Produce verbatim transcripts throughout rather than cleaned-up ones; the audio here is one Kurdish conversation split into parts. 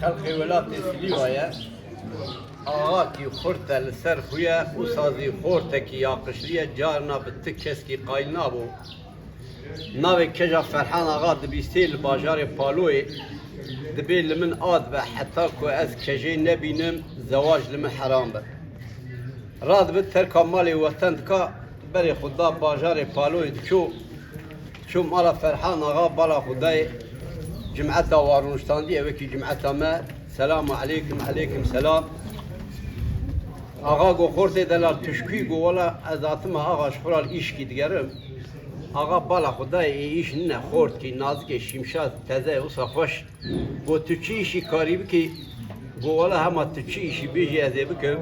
Xelkê welatê Silîva ye. Axakî xurt e li ser xwe ye û sazî xortekî yaqişlî ye, carna bi ti keskî qayîl nabû. Navê keja Ferhan Axa dibîstê li bajarê Paloyê, dibê li min ad be heta ku ez kejê nebînim, zewac li min heram be. Radibe terka malê weten dika, berê xwe da bajarê Paloyê diçû, çû mala Ferhan Axa, bala xwe dayê cimeta wa rûniştandiye, wekî cimeta me, selamu aleykum, aleykum selam. Axa go, xortê delal tu ji kû yî? Go, wela ez hatime axa, ji xwe re li îşkî digerim. Axa bala xwe dayê, ê îş nine, xortkî nazikê, şîmşa teze ye, wisa xweş. Go, tu çi îşî karî bikî? Go, wela hema tu çi îşî bêjî ez ê bikim.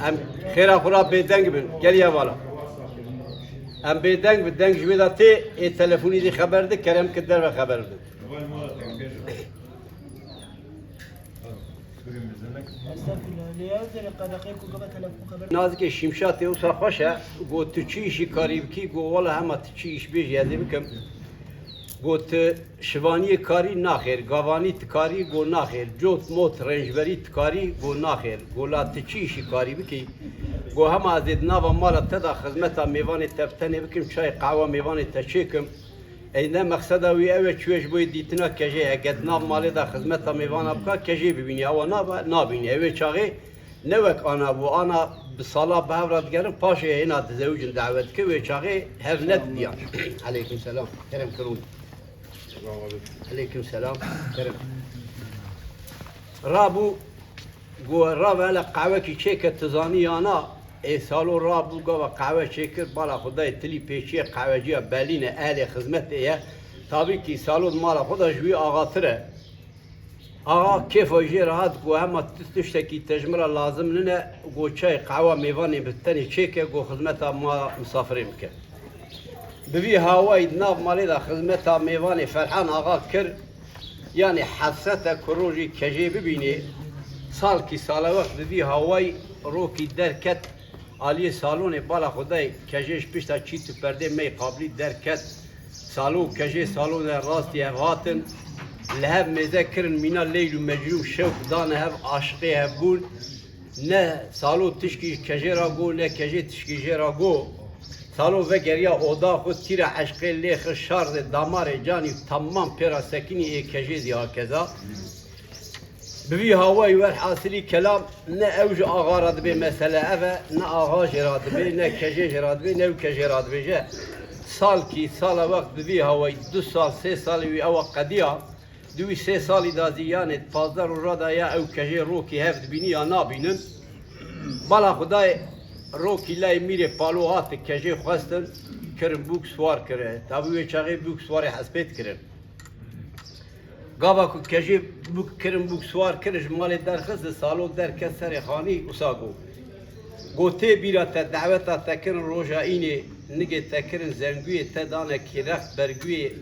Em xêra xwe re bêdeng bin. Gel ya vala. Em bêdeng bin, deng ji wê de tê, ê telefonî dî xeber di, kerem ki derve xeber bidin. Nazikê şîmşatê wisa xweş e. Go, tu çi îşî karî bikî? Go, wela hema tu çi îş bêjî ez ê bikim. Go, tu şivaniyê karî? Naxêr. Gavanî tu karî? Go, naxêr. Cot mot rêncberî tu karî? Go, naxêr. Go, la tu çi îşî karî bikî? Go, hema ez ê di nava mala te de xizmeta mêvanê te bi tenê bikim, çay qehwa mêvanê te çêkim. Ey ne, mexseda wî ew e, çûye ji bo yê dîtina kejê. Heke di nav malê de xizmeta mêvana bika, kejê bibînî, ewa nabe, nabînî. Ew ê çaxê ne wek ana bû. Ana bi sala bi hev re digerin, paşê hêna dizewicin, dawe dike, wê çaxê hev nedidiyan. Aleykum selam. Kerem kirûn. Aleykum selam. Kerem. Rabû, got, "Rabe hele qehwekî çêke, tu zanî ya na?" Ê Salo rabû, gava qehwe çêkir, bala xwe dayê tilî pêçiye, qehweciya belîne, ehlê xizmetê ye. Tabî kî Salo di mala xwe de ji wî axatir e. Axa kêfa jê re hat, got, "Hema tu tiştekî te ji min re lazim nine, got, çay qehwa mêvanê bi tenê çêke, got, xizmeta ma misafirê bike." Bi vî hawayî di nav malê de xizmeta mêvanê Ferhan Axa kir. Yanî hesret e ku rojî kejê bibînê. Salkî sala wext bi vî hawayî rokî derket aliyê salonê, bala xwe dayê kejê ji pişta çît û perdê mey qablî derket. Salo û kejê salonê rastî hev hatin. Li hev mêze kirin mîna Leyl û Mecnûn, şewq dane hev, aşiqê hev bûn. Ne Salo tişkî ji kejê re got, ne kejê tişkî jê re got. Salo vegeriya oda xwe, tîra eşqê lê xist şardê damarê canî, temam pê re sekinî, ê kejê zî hakeza. Bi vî hawayî, werhasilî kelam, ne ew ji axa re dibê mesele ev e, ne axa jê re dibê, ne kejê jê re dibê, ne ew kejê re dibêje. Salkî sala wext bi vî hawayî, du sal, sê salê wî ewa qediya. Di wî sê salî de zî, yanê di pazdeh roja de ya ew kejê rokî hev dibînî ya nabînin. Bala xwe dayê rokî layê mîrê Palo hate kejê xwestin, kirin bûk, siwar kire. Tabî wê çaxê bûk siwarê hespê dikirin. Gava ku kejê bûk kirin, bûk siwar kirin, ji malê derxist, Salo derket serê xanî, wisa got. Got, "Tê bîra te, daweta te kirin roja înê, nigê te kirin zenguyê, te dane kêrext berguyê,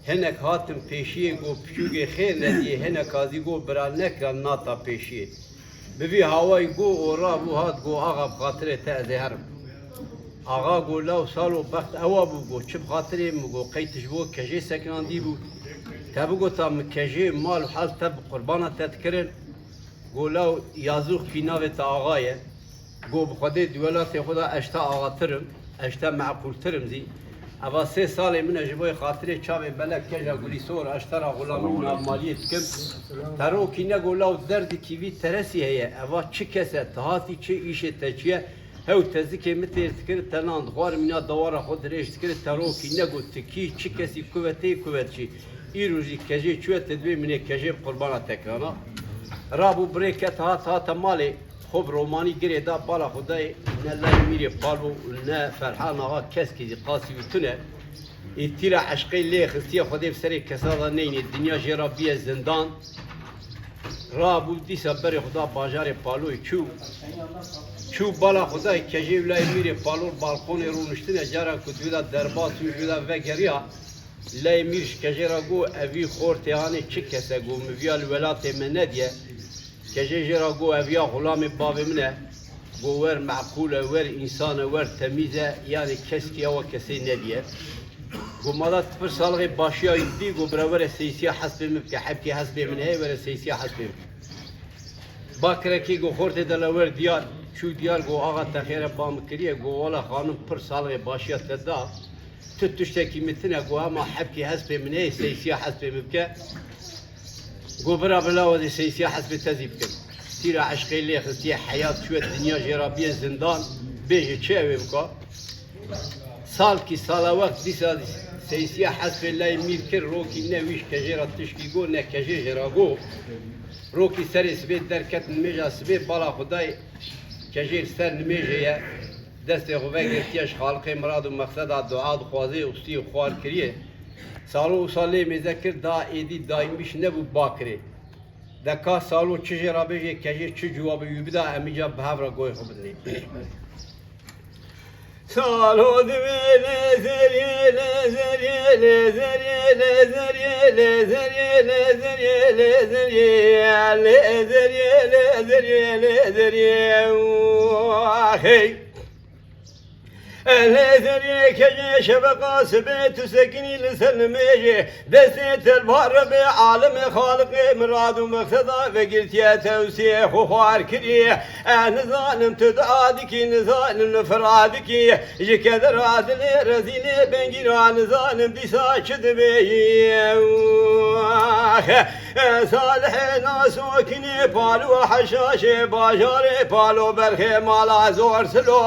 hinek hatin pêşiyê, got, 'Piçûkê xêr nediyê', hineka zî got, 'Bira nekira nata pêşiyê.'" Bi vî hawayî got û rabû hat, got, "Axa, bi xatirê te ez ê herim." Axa got, "Law Salo, bext ewa bû," got, "çi bi xatirê min?" Got, "Qey tu ji bo kejê sekinandî bû? Te bigota min kejê, mal û hel te bi qurbana te dikirin." Got, "Law yazûxkî navê te Axa ye." Got, "Bi Xwedê di welatê xwe de ez ji te axatir im, ez ji te meqûltir im zî. Eva sê salê min e, ji bo xatirê çavê belek keja Gulîsor ez ji te re xulamî û navmaliyê dikim. Te rokî ne, got, law derdikî vî teresî heye. Eva çi kes e? Te hatî çi? Îşê te çi ye? Hew te zikê min têr dikir, te nan dixwar, mîna dewara xwe dirêj dikir, te rokî ne, got, tu kî, çi kesî, ku ve tê, ku ve diçî. Îro jî kejê çûye, tu dibê min ê kejê bi qurbana te kirana. Rabû birê ket, hat, hate malê. Xwe bi romanî girê da, bala xwe dayê, ne layê mîrê Palo û ne Ferhan Axa keskî zî qasî wî tune. Îtîra eşqê lê xistiye, Xwedê bi serê kesa de neyne, dinya jê re biye zindan. Rabû dîsa berê xwe da bajarê Paloyê çû. Çû bala xwe dayê, kejê û layê mîrê Palo balkonê rûniştine, cara ku di wê de derbas û ji wê de vegeriya. Leyê mîr ji kejê re got, "Evî xortê hanê çi kes e?" Got, "Min viya li welatê me nediye." Kejê jê re got, "Eviya xulamê bavê min e." Got, "Wer meqûl e, wer însan e, wer temîz e, yanî keskî ewa kesê nediye." Got, "Ma da tu pir salixê başiya wî dî?" Got, "Bira were seysiya hespê min bike, hebkê hespê min heye, were seysiya hespê min." Bakirekî go xortê de lewer diyar, çû diyar go axa te xêre ba min kiriye, go wala xanim pir salixê başiya te da. Tu tiştekî min tine, go hema hebkî hespê min heye, seysiya hespê min bike. Go bira bila wezê seysiya hespê te zî bikim. Tîra eşqê lê xistiye, heyat çûye, dinya jê re biye zindan, bêje çi ew ê bika? Salkî sala wext dîsa seysiya hespê lay mîr kir, rokî ne wî ji kejê re tişkî go, ne kejê jê re go. Rokî serê sibê derket nimêja sibê, bala Xwedayê kejê li ser nimêjê ye. Destê xwe vegirtiye, ji Xaliqê mirad û mexseda dua dixwaze û stûyê xwar kiriye. Salo wisa lê mêze kir, da êdî daîmî ji nebû bakirê. De ka Salo çi jê re bêje, kejê çi ciwabê wî bida, em îca bi hev re goyê xwe bidinê. Salo divê lê zeriyê, lê zeriyê, lê zeriyê, lê zeriyê, lê zeriyê, lê zeriyê, lê zeriyê, lê zeriyê, lê zeriyê, lê zeriyê, lê zeriyê. Wahey. Lê zeriyê kejê şeveqa sibê tu sekinî li ser nimêjê. Destê te li bar re bê, alimê Xaliqê mirad û mexseda vegirtiye, tewsiyê xwe xwar kiriye. Ez nizanim tu dua dikî, nizanim li fira dikî. Ji kedera dilê rezîlê bengî ra nizanim dîsa çi dibê. Salihê nasokinê palo heşaşê bajarê palo berxê mala zor silo.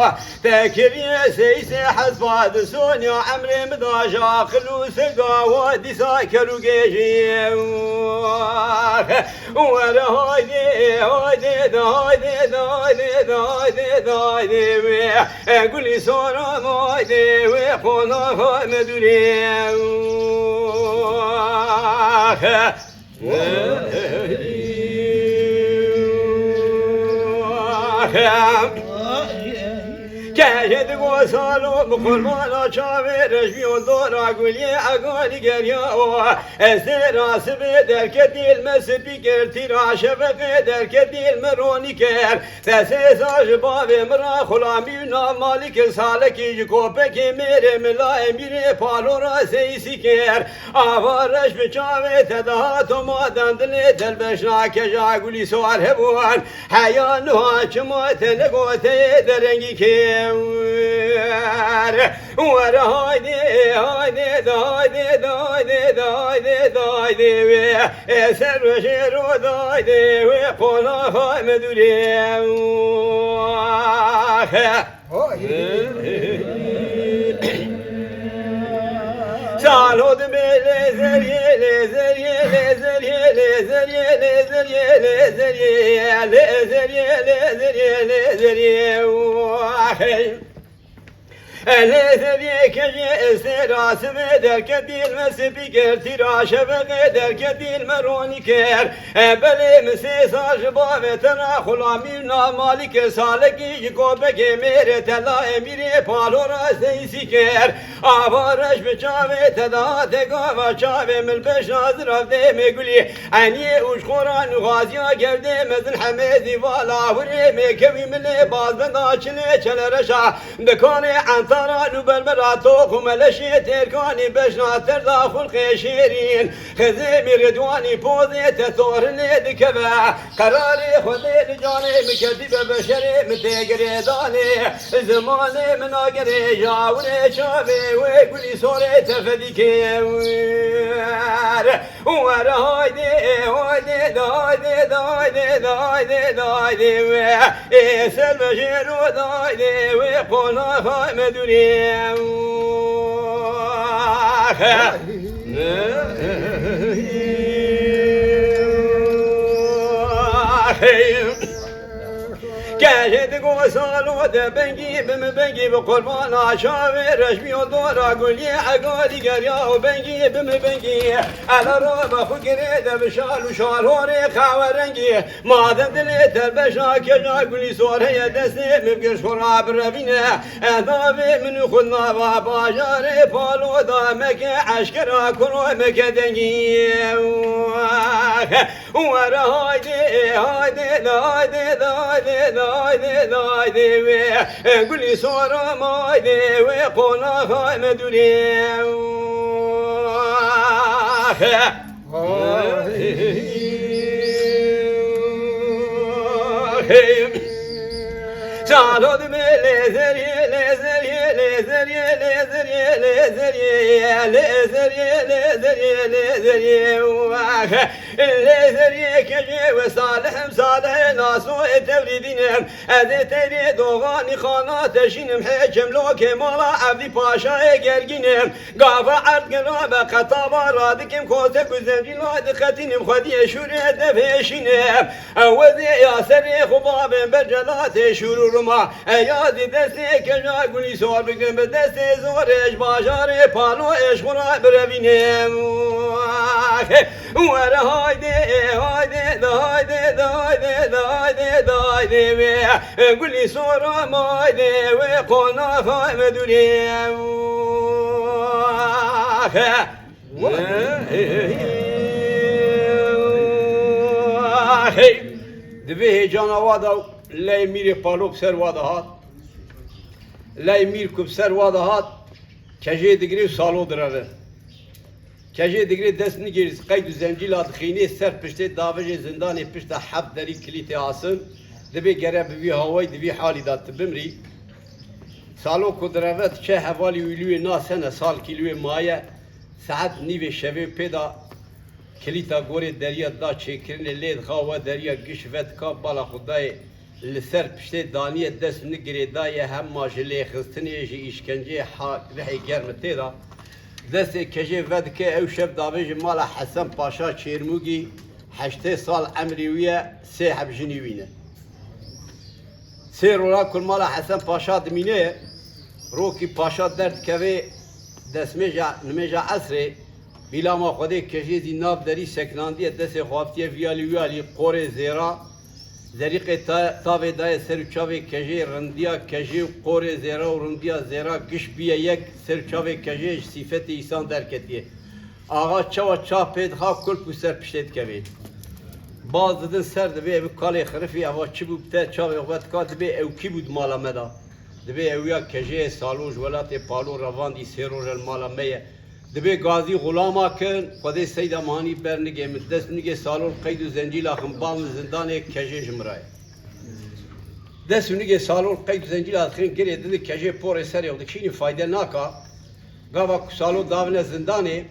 Te kiriye seyisê hesba di sonya emrê min da ji aqil û sirga we dîsa ker û gêjî. Were haydi, haydi, de haydi, de haydi, de haydi, de haydi, de haydi, wê. E, gulî soran haydi, wê qonaxa me dûrê. Kehê digo salo bi qurbana çavê rejbiyon dora guliyê egalî geriya o. Ez tê rasibê derketî li me sipî kir, tîra şeveqê derketî li me ronî kir. Te sê sal ji bavê min ra xulamî û nav malî kir, salekî ji kopekê mêrê min la emîrê palo ra seyisî kir. Ava reş bi çavê te dihat û maden dilê te li beşna keja gulî sor hebûn. Heya niha çima te negoteyê derengî kêwir. Were haydi, haydi, de haydi, de haydi, de haydi, de haydi, wê. E ser ve jêro de haydi, wê qonaxa me dûrê. Salo dibê lê zeriyê, lê zeriyê, lê zeriyê, lê zeriyê, lê zeriyê, lê zeriyê, lê zeriyê, lê zeriyê, lê zeriyê. Wahey. Lê zeriyê kejê estê rasibê derketî li me sipî kir, tîra şeveqê derketî li me ronî kir. E, belê min sê sal ji bavê te ra xulamî û namalî kir, salekî ji kopekê mêrê te la emîrê palo ra seyisî kir. Ava reş bi çavê te da te gava çavê min beşna zirav dê me gulî. Eniyê û ji xora nûxaziya gerdê mezin hemê zîvala hurê me kewî milê bazbenda çilê çelereşa. Dikanê entara nû bermera toq û meleşê têrkanî beşna terda xulqê şêrîn. Xizêmî Ridwanî pozê te torinê dikeve. Qerarê Xwedê li canê min ketîbe beşerê min tê girêdanê. Zimanê min nagerê jawirê çavê wê gulî sorê te fedî kêwir. Were haydi, haydi, de haydi, de haydi, de haydi, de haydi, wê. Ê ser ve jêro de haydi, wê qonaxa me dûrê. Kehê digo salo de bengî bi min bengî bi qurbana çavê reşbî û dora guliyê egalî geriya û bengî bi min bengî. Ela rava xwe girê de bi şal û şalhorê qewerengî. Maden dilê te beşa keja gulî sor heye destê min bigir ji xwe rabirevîne. Endavê min û xwe nava bajarê palo da meke eşkera kuro meke dengî. Were haydi, haydi, haydi, haydi, haydi, haydi, haydi, wê. Gulî soram haydi, wê qonaxa me dûrê. Hey. Çalo dime lê zeriyê, lê zeriyê, lê zeriyê, lê zeriyê, lê zeriyê, lê zeriyê, lê zeriyê, lê zeriyê, wah. Lê zeriyê kejê we Salihim, Salihê Naso ê Tevlîdînim. Ez ê teyrê doxanî xana teşînim, hêçim lokê mala Evdî Paşayê gergînim. Gava erd gelo ve qetava radikim, kotek û zencîla diqetînim, xwediyê şûrê devêşînim. Wezê ya serê xwe bavên ber celatê şûr û rima. Eya zî destê keja gulî sor bigirim, bi destê zorê ji bajarê palo êş xwe re birevînim. Were haydi, haydi, da haydi, da haydi, da haydi, da haydi ve gulî sora maydi ve qonaxa me dûrê. Hey. Di vê hêcana wa de ley mîrê palo bi ser wa de hat. Ley mîr ku bi ser wa de hat, kejê digirê û salo direve. Kejê digirê dest nigirî, qeyd û zencîla dixînê ser piştê davêjê zindanê pişta heft derî kilîtê asin. Dibê gere bi vî hawayî di vî halî de tu bimrî. Salo ku direve diçe hevalî wî li wê nasene, salkî li wê maye. Saet nîvê şevê pê de kilîta gorê deriya da çêkirinê lê dixa we deriya giş vedika bala xwe dayê li ser piştê daniye dest û nigirê daye hema ji lêxistinê ji îşkenceyê ha rihê germi tê de. Destê kejê vedike ew şev davêjî mala Hesen Paşa Çêrmûgî heştê sal emrê wî ye, sê heb jinî wî ne. Sê roja ku li mala Hesen Paşa dimîne, rokî Paşa derdikeve destmêja nimêja esrê, bîlama Xwedê kejê zî nav derî sekinandiye, destê xwe aftiye vîyalî wîyalî qorê zêra, zerîqê ta-, tavê daye ser û çavê kejê, rindiya kejê û qorê zêra û rindiya zêra giş biye yek, ser û çavê kejê ji sîfetê îsan derketiye. Axa çawa çav pê dixa kulp û ser piştê dikevê. Baz didin ser dibê ev kalê xirifî eva çi bû bi te çavê xwe dika dibê ew kî bû di mala me de. Dibê ew ya kejê salo ji welatê palo revandî sê roje li mala me ye. Dibê gazî xulama kin, Xwedê seyda mihanî ber nigê min. Dest nigê salo li qeyd û zencîla xin bavin zindanê kejê ji min re ye. Dest û nigê salo li qeyd û zencîla dixin girê didi kejê porê serê xwe dikişînî fayde naka. Gava ku salo davine zindanê,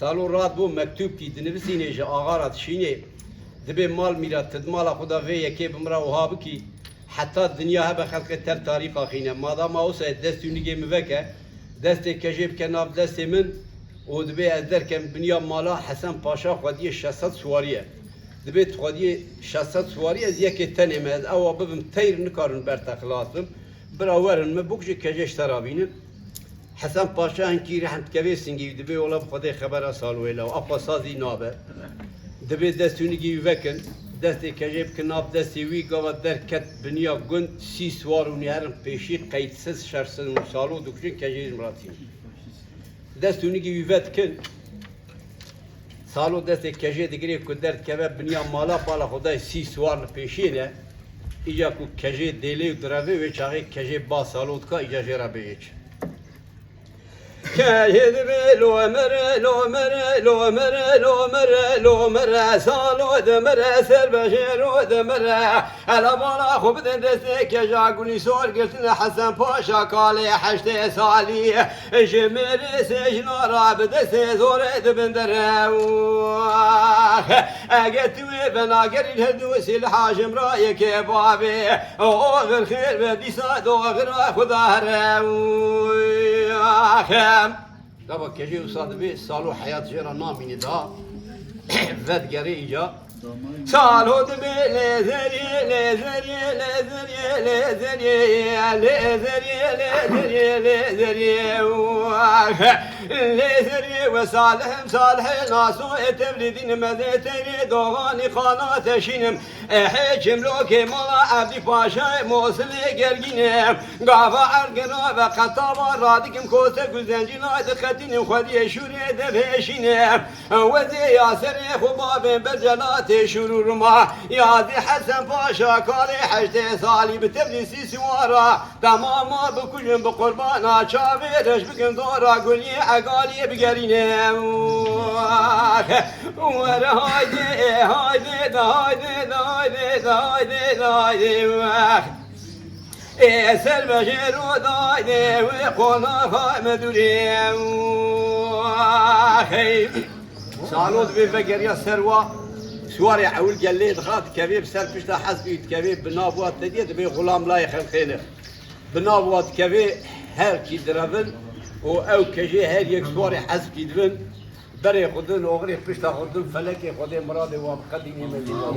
Salo rat bo mektûb kî, dinivîsînê ji axa ra dişînê. Dibê mal mîra, ti di mala xwe de vê yekê bi min re wiha bikî, heta dinya hebe xelqê tev tarîqa xîne. Madama wisa ye dest û nigê min veke, destê kejê bike nav destê min û dibê ez derkem biniya mala Hesen Paşa xwediyê şeş sed siwarî ye. Dibê tu xwediyê şeş sed siwarî ez yekê tenê me, ez ewa bibim teyr nikarin ber te xilas bim. Bira werin min bikujê kejê ji te re bînin. Hesen Paşa hinkî rehn dikevê singî wî dibê wela bi Xwedê xebera Saloyê law. Apa sazî nabe. Dibê dest û nigî wî vekin. Destê kejê bikin nav destê wî gava derket biniya gund sî siwar û nîherin pêşî qeydsiz şersin û Salo dikujin kejê ji miratî. Dest û nigî wî vedikin. Salo destê kejê digirê ku derdikeve biniya mala bala xwe dayê sî siwar li pêşiyê ne. Îca ku kejê dêlê û direvê wê çaxê kejê ba Salo dika îca jê re bêje çi. Kejê dibê lomere, lomere, lomere, lomere, Salo dimire, ser bejêro dimire. Hela bala xwe bidin destê keja gulî sor girtine Hesen Paşa kalê heştê salî. Ji mêrê sêjna ra bi destê zorê dibin dere. Eger tu wê venagerî her du silha ji min ra yekê bavê, oxir xêr ve dîsa doxira xwe da here. Gava kejê wisa dibê Salo heyat jê ra namîne da. Vedigerê îca. Salo dibê lê zeriyê, lê zeriyê, lê zeriyê, lê zeriyê, lê zeriyê, lê zeriyê, lê zeriyê. Lê zeriyê we Salihim, Salihê Naso ê Tevlîdînim, ez ê teyrê doxanî xana teşînim. Ê hêçim lokê mala Evdî Paşayê Mosilê gergînim. Gava ergina ve qetava radikim kotek û zencîla diqetînim, xwediyê şûrê devêşînim. Wezê ya serê xwe bavên ber celatê Şûr û rima, yadî Hesen Paşa, kalê heştê salî bi tevlî sî siwara, temama bikujin bi qurbana çavê reş bikin dora gulî egaliyê bigerîne. Were haydi, haydi, haydi, haydi, haydi, haydi, haydi, haydi, weh. Ê ser vejêro dayê wê qonaxa me durê. Hey. Salo divê vegeriya ser wa, siwarê ewil gelê dixa dikevê bi ser pişta hezbî dikevê bi nav wa tediyê dibê xulam layê xelqê ne. Bi nav wa dikevê her kî direvin û ew kejê her yek siwarê hezbî dibin. Berê xwe din, oxirê pişta xwe din, felekê Xwedê miradê wan bi qedî nêmeyî wan.